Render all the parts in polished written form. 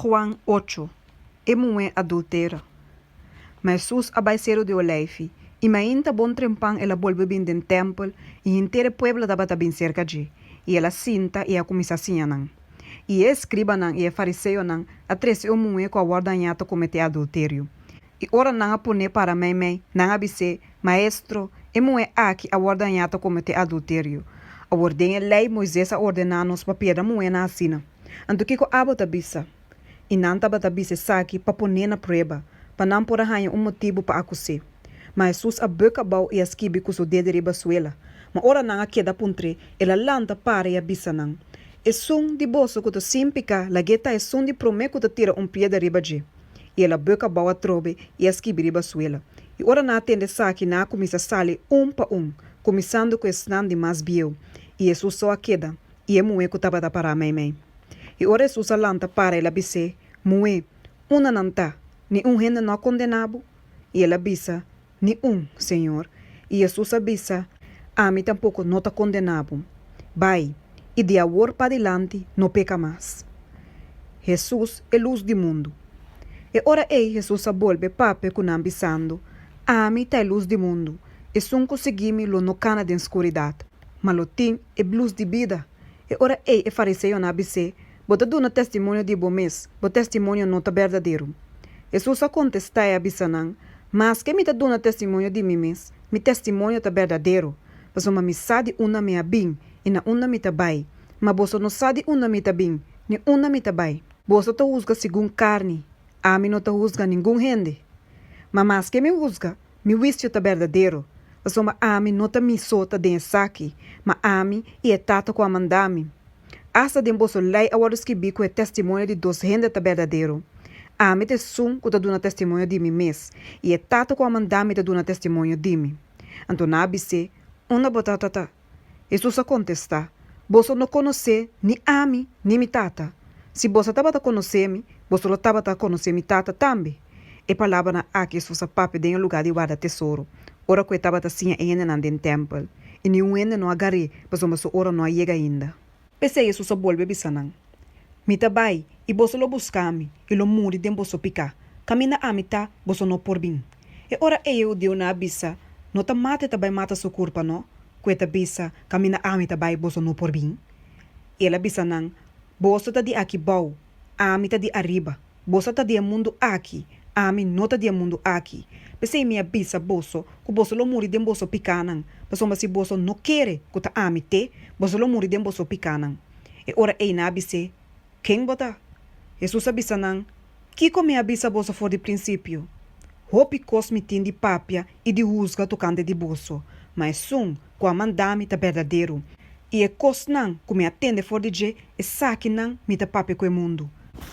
Juan ocho, E muhé adultera. Ma Hesus a bai Seru di Oleifi, i mainta bon trempan el a bolbe bin den tèmpel, i henter e pueblo tabata bin serka dje, i el a sinta i a kuminsá siña nan. I e eskribanan i e fariseonan a trese un muhé ku a wòrdu hañá ta kometé adulterio. I ora nan a pon'é para meimei, nan a bis'é, Maestro, e muhé aki a wòrdu hañá ta kometé adulterio. Awor den e Lei Moises a ordená nos pa piedra muhénan asina. Anto kiko abo ta bisa? I nan tabata bisa esaki pa pon'é na prueba, pa nan por a haña un motibu pa akus'é. Ma Hesus a bùk abou i a skibi ku su dede riba suela. Ma ora nan a keda puntr'é, el a lanta para i a bisa nan, Esun di boso ku ta sin piká, lag'é ta esun di promé ku ta tira un piedra riba dje. I el a bùk abou atrobe i a skibi riba suela. I ora nan a tende esaki, nan a kuminsá sali un pa un, kuminsando ku esnan di mas bieu, i Hesus so a keda, i e muhé ku tabata pará meimei. I ora Hesus a lanta para, el a bis'é, Muhé, unda nan ta? Ni un hende no a kondená bo? I el a bisa, Ni un, Señor. I Hesus a bisa, Ami tampoko no ta kondená bo. Bai, i di awor padilanti no peka mas. Hesus, e lus di mundu. E ora ei Hesus a bolbe papia ku nan bisando, Ami ta e lus di mundu. Esun ku sigui mi lo no kana den skuridat, ma lo tin e blus di bida. E ora ei e fariseonan a bis'é, Bo ta duna testimonio di bo mes, bo testimonio no ta berdadero. Hesus a kontestá i a bisa nan, Maske mi ta duna testimonio di mi mes, mi testimonio ta berdadero, pasobra mi sa di unda mi a bin i na unda mi ta bai, ma boso no sa di unda mi ta bin ni unda mi ta bai. Boso ta husga segun karni, ami no ta husga ningun hende. Ma maske mi husga, mi huisio ta berdadero, pasobra ami no ta mi so ta den esaki, ma ami i e Tata ku a manda mi. Asta den boso lei a wòrdu skibí ku e testimonio di dos hende ta berdadero. Ami ta esun ku ta duna testimonio di mi mes, i e Tata ku a manda mi ta duna testimonio di mi. Anto nan a bis'é, Unda bo Tata ta? Hesus a kontestá, Boso no konosé ni ami ni mi Tata. Si boso tabata konosé mi, boso lo tabata konosé mi Tata tambe. E palabranan aki Hesus a papia den e lugá di warda tesoro, ora ku e tabata siña e hendenan den tèmpel, i niun hende no a gar'é pasobra su ora no a yega ainda. P'esei Hesus a bolbe bisa nan, Mi ta bai, i boso lo buska mi, i lo muri den boso piká. Kaminda ami ta, boso no por bin. E ora ei e hudiunan a bisa, No ta mata e ta bai mata su kurpa, no? Ku e ta bisa, Kaminda ami ta bai, boso no por bin? I el a bisa nan, Boso ta di aki bou, ami ta di ariba. Boso ta di e mundu aki, ami no ta di e mundu aki. P'esei mi a bisa boso ku boso lo muri den boso pikánan, pasobra si boso no kere ku ta ami t'e, boso lo muri den boso pikánan. E ora ei nan a bis'é, Ken bo ta? Hesus a bisa nan, Kiko mi a bisa boso for di prinsipio? Hopi kos mi tin di papia i di husga tokante di boso, ma esun ku a manda mi ta berdadero, i e kosnan ku mi a tende for di dje, esakinan mi ta papia ku e mundu.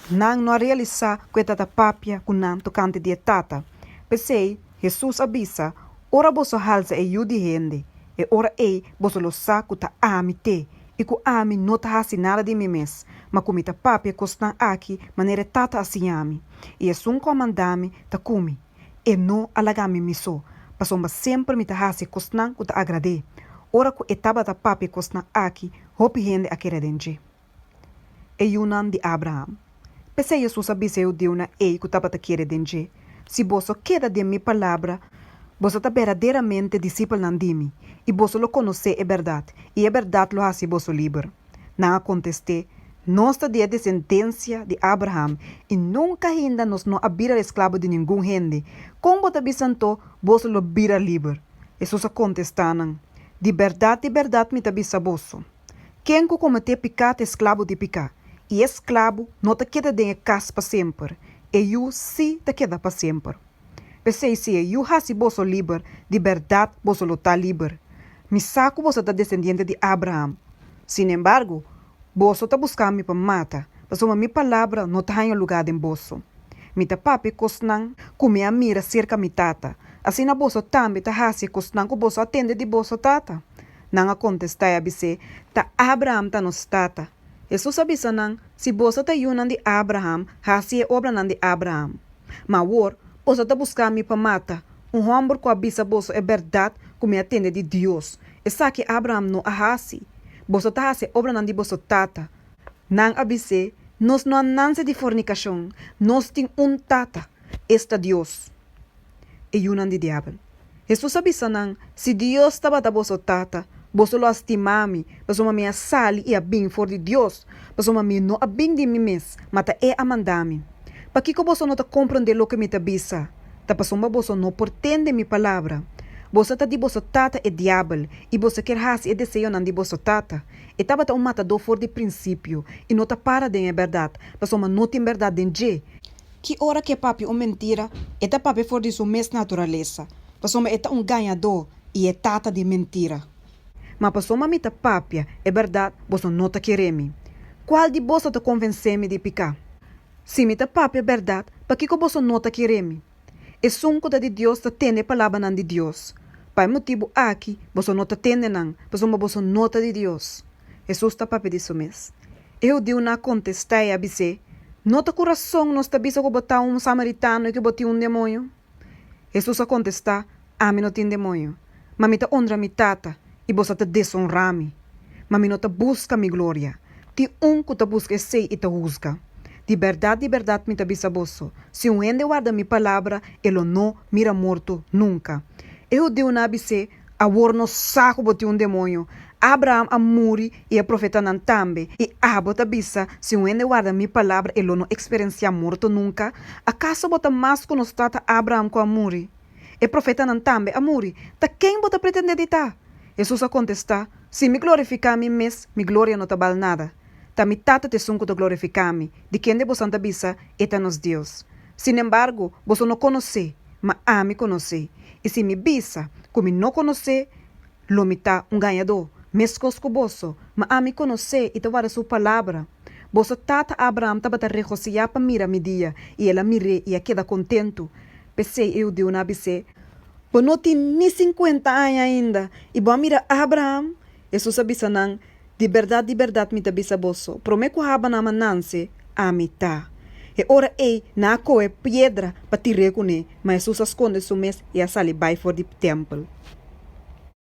Nan no a realisá ku e tata papia ku nan tokante di e Tata. P'esei, Hesus a bisa, Ora boso halsa e Yu di hende, e ora ei boso lo sa ku ta ami t'e, i ku ami no ta hasi nada di mi mes, ma ku mi ta papia e kosnan aki manera e Tata a siña mi. I esun ku a manda mi ta ku mi. E no a laga mi mi so, pasobra semper mi ta hasi e kosnan ku ta agrad'é. Ora ku e tabata papia e kosnan aki, hopi hende a kere den dje. E yunan di Abraham. P'esei Hesus a bisa e hudiunan ei ku tabata kere den dje, Si boso keda den mi palabra, boso ta berdaderamente disipelnan di mi, i boso lo konosé e bèrdat, i e bèrdat lo hasi boso liber. Nan a kontest'é, Nos ta di e desendensia di Abraham, i nunka ainda nos no a bira esklabo di ningun hende. Kon bo ta bisa anto, Boso lo bira liber? Hesus a kontestá nan, Di bèrdat, di bèrdat mi ta bisa boso, Ken ku kometé piká ta esklabo di piká, i e sklabu no ta keda den e kas pa semper, e yu sí ta keda pa semper. P'esei si e yu hasi boso liber, di bèrdat boso lo ta liber. Mi sa ku boso ta desendiente di Abraham. Sinembargo, boso ta buska mi pa mata, pasobra mi palabra no ta haña lugá den boso. Mi ta papia e kosnan ku mi a mira serka mi Tata, asina boso tambe ta hasi e kosnan ku boso a tende di boso tata. Nan a kontestá i a bis'é, Ta Abraham ta nos tata. Hesus a bisa nan, Si boso ta yunan di Abraham, hasi e obranan di Abraham. Ma awor, boso ta buska mi pa mata, un hòmber ku a bisa boso e bèrdat ku mi a tende di Dios. Esaki Abraham no a hasi. Boso ta hasi e obranan di boso tata. Nan a bis'é, Nos no a nanse di fornikashon, nos tin un Tata, esta Dios. E yunan di diabel. Hesus a bisa nan, Si Dios tabata boso Tata, boso lo a stima mi, pasobra mi a sali i a bin for di Dios, pasobra mi no a bin di mi mes, ma ta E a manda mi. Pakiko boso no ta komprondé loke mi ta bisa? Ta pasobra boso no por tende mi palabra. Boso ta di boso tata e diabel, i boso kier hasi e deseonan di boso tata. E tabata un matadó for di prinsipio i no ta para den e bèrdat, pasobra no tin bèrdat den dje. Ki ora ku e papia un mentira, e ta papia for di su mes naturalesa, pasobra e ta un gañadó i e tata di mentira. Ma pasobra mi ta papia e bèrdat, boso no ta kere mi. Kual di boso ta konvensé mi di piká? Si mi ta papia bèrdat, pakiko boso no ta kere mi? Esun ku ta di Dios ta tende e palabranan di Dios. Pa e motibu aki boso no ta tende nan, pasobra boso no ta di Dios. Hesus ta papia di su mes. E hudiunan a kontestá i a bis'é, No ta ku rason nos ta bisa ku bo ta un samaritano i ku bo tin un demoño? Hesus a kontestá, Ami no tin demoño, ma mi ta onra mi Tata, i boso ta desonrá mi. Ma mi no ta buska mi gloria. Tin un ku ta buska esei i ta husga. Di bèrdat, di bèrdat mi ta bisa boso, si un hende warda mi palabra, e lo no mira morto nunka. E hudiunan a bis'é, Awor nos sa ku bo tin un demoño. Abraham a muri i e profetanan tambe, i abo ta bisa, Si un hende warda mi palabra, e lo no eksperensiá morto nunka? Akaso bo ta mas ku nos tata Abraham ku a muri? E profetanan tambe a muri. Ta ken bo ta pretendé di ta? Hesus a kontestá, Si mi glorifiká mi mes, mi gloria no ta bal nada. Ta mi Tata ta esun ku ta glorifiká mi, di kende bosan ta bisa, E ta nos Dios. Sinembargo, boso no konos'é, ma ami konos'é. I si mi bisa ku mi no konos'é, lo mi ta un gañadó, meskos ku boso, ma ami konos'é i ta warda su palabra. Boso tata Abraham tabata regosihá pa mira mi dia, i el a mir'é i a keda kontentu. P'esei e hudiunan a bis'é, Bo no tin ni sinkuenta aña ainda, i bo a mira Abraham? Hesus a bisa nan, Di bèrdat, di bèrdat mi ta bisa boso, promé ku Abraham a nanse, ami ta. E ora ei nan a kohe piedra pa tir'é kuné, ma Hesus a skonde su mes i a sali bai for di tèmpel.